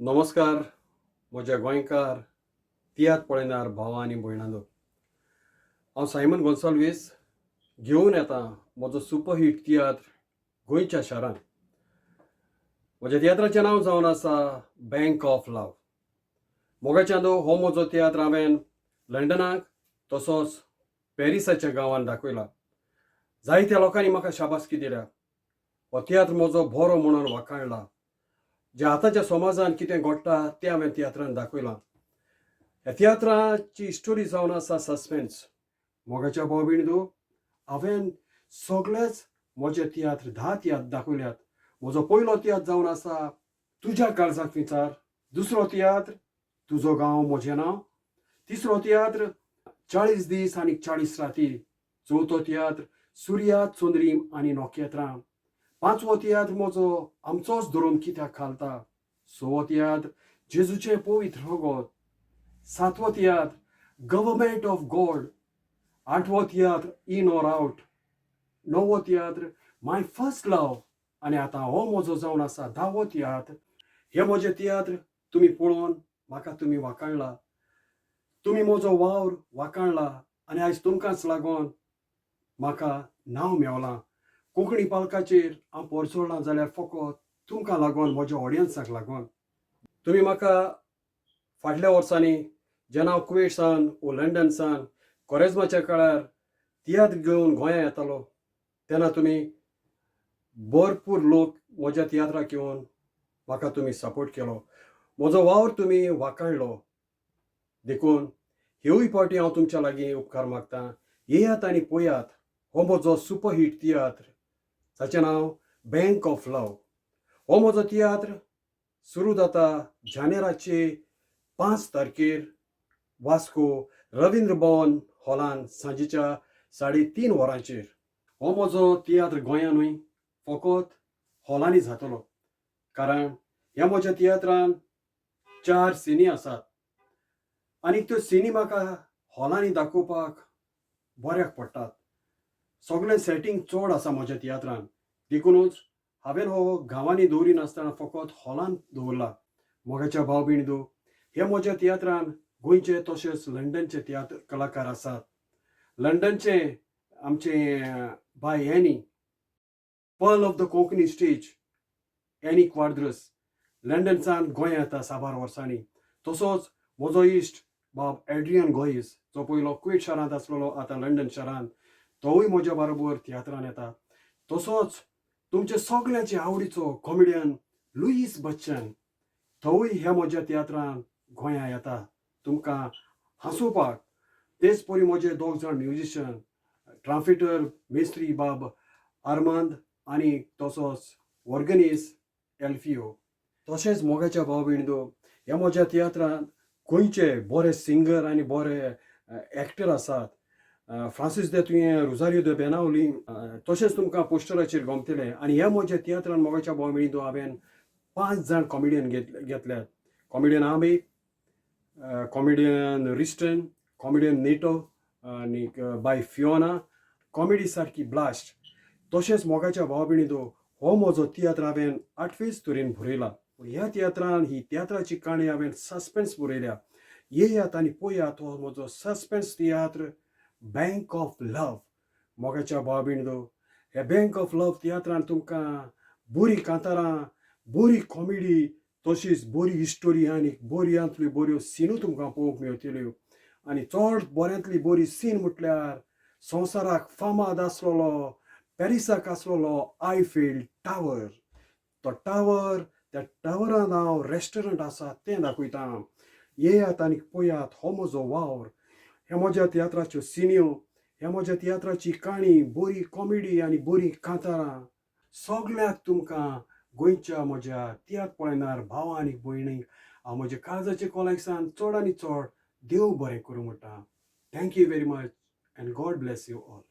नमस्कार म्हज्या गोंयकार तियात्र पळयणार भावा आनी भयणांनो. हांव सायमन गोन्साल्वीस घेवन येता म्हजो सुपरहीट तियात्र गोंयच्या शारांत. म्हज्या तियात्राचें नांव जावन आसा बँक ऑफ लव. मोगाच्यानो, हो म्हजो तियात्र हांवें लंडनाक तसोच पॅरिसाच्या गांवांत दाखयला. जायत्या लोकांनी म्हाका शाबासकी दिल्या. हो तियात्र म्हजो बरो म्हणून वाखाणला. जे आतांच्या समाजान कितें घडटा तें हांवें तियात्रान दाखयलां. ह्या तियात्राची स्टोरी जावन आसा सस्पेन्स. मोगाच्या भाव भयणींनो, हांवें सगळेच म्हजे तियात्र, 10 तियात्र दाखयल्यात. म्हजो पयलो तियात्र जावन आसा तुज्या काळजाक विचार, दुसरो तियात्र तुजो गांव म्हजें नांव, तिसरो तियात्र 40 दीस आनी 40 राती, चवथो तियात्र सुर्या चंद्रीम आनी नखेत्रां, पांचवो तियात्र म्हजो आमचोच धर्म कित्याक घालता, सवो तियात्र जेजूचें पवित्र रगत, सातवो तियात्र गव्हर्मेंट ऑफ गॉड, आठवो तियात्र इन ऑर आउट, णवो तियात्र माय फर्स्ट लव आनी आतां हो म्हजो जावन आसा 10वो तियात्र. हे म्हजे तियात्र तुमी पळोवन म्हाका तुमी वाखाणला, तुमी म्हजो वावर वाखाणला आनी आयज तुमकांच लागून म्हाका नांव मेवलां. कोंकणी पालकाचेर हांव पोरचोडलां जाल्यार फकत तुमकां लागून, म्हज्या ऑडियन्साक लागून. तुमी म्हाका फाटल्या वर्सांनी जेन्ना हांव कुवेट सावन वो लंडन सावन कोरेज्माच्या काळार तियात्र घेवन गोंया येतालो तेन्ना तुमी भरपूर लोक म्हज्या तियात्राक येवन म्हाका तुमी सपोर्ट केलो, म्हजो वावर तुमी वाखाणलो. देखून ह्यूय फावटी हांव तुमच्या लागीं उपकार मागता. येयात आनी पळयात हो म्हजो सुपरहीट तियात्र जाचें नांव बँक ऑफ लव. हो म्हजो तियात्र सुरू जाता जानेराचे 5 तारखेर वास्को रविंद्र भवन हॉलान सांजेच्या 3:30 वरांचेर. हो म्हजो तियात्र गोंया न्हय फकत हॉलांनी जातलो, कारण ह्या म्हज्या तियात्रान 4 सिनी आसात आनी त्यो सिनी म्हाका हॉलांनी दाखोवपाक बऱ्याक पडटात. सगळें सेटींग चड आसा म्हज्या तियात्रान, देखुनूच हांवें हो गांवांनी दवरिनासतना फकत हॉलान दवरला. मोगाच्या भाव भयणींनो, हे म्हज्या तियात्रान गोंयचे तशेंच लंडनचे तियात्र कलाकार आसात. लंडनचे आमचे बाय Annie, pearl of the Konkani stage Annie Quadros, लंडनसान गोंया येता साबार वर्सांनी. तसोच म्हजो इश्ट बाब एड्रियन गोयस, जो पयलो कुवेट शारांत आसलेलो, आतां लंडन शारांत, तोवूय म्हज्या बरोबर तियात्रान येता. तसोच तुमचे सगळ्यांचे आवडीचो कॉमेडियन लुईस बच्चन, तोवूय ह्या म्हज्या तियात्रान गोंया येता तुमकां हांसोवपाक. तेच परी म्हजे दोग जाण म्युजिशियन, ट्रांफिटर मेस्त्री बाब आर्मांद आनी तसोच ऑर्गनीस एल्फियो. तशेंच मोगाच्या भाव भयणींनो, ह्या म्हज्या तियात्रान गोंयचे बरे सिंगर आनी बरे एक्टर आसात. फ्रांसीस दे तुयें, रोजारियो दे बेनावली, तशेंच तुमकां पोस्टराचेर गमतले. आनी ह्या म्हज्या तियात्रान, मोगाच्या भाव भयणींनो, हांवें 5 जाण कॉमेडियन घेतल्यात. Comedian Abe, comedian Riston, comedian Neto आनी बाय फियोना. कॉमेडी सारकी ब्लास्ट. तशेंच मोगाच्या भाव भयणींनो, हो म्हजो तियात्र हांवें आठवेच तरेन बरयला. ह्या तियात्रान ही तियात्राची काणी हांवें सस्पेन्स बरयल्या. येयात आनी पळयात हो म्हजो सस्पेन्स तियात्र बँक ऑफ लव. मोगाच्या भाव भयणींनो, ह्या बँक ऑफ लव तियात्रान तुमकां बरी कांतारां, बरी कॉमेडी, तशीच बरी स्टोरी आनी बऱ्यांतल्यो बऱ्यो सिनू तुमकां पळोवंक मेळटल्यो. आनी चड बऱ्यांतली बरी सीन म्हटल्यार संवसाराक फामाद आसलेलो, पॅरिसाक आसलेलो आयफेल टावर. तो टावर, त्या टावरान हांव रेस्टॉरंट आसा तें दाखयता. येयात आनी पळयात हो म्हजो वावर, ह्या म्हज्या तियात्राच्यो सिन्यो, ह्या म्हज्या तियात्राची काणी, बरी कॉमेडी आनी बरी कांतारां. सगळ्याक तुमकां गोंयच्या म्हज्या तियात्र पळयणार भाव आनी भयणींक हांव म्हज्या काळजाचे खोलायेसान चड आनी चड देव बरें करूं म्हणटा. Thank you very much and God bless you all.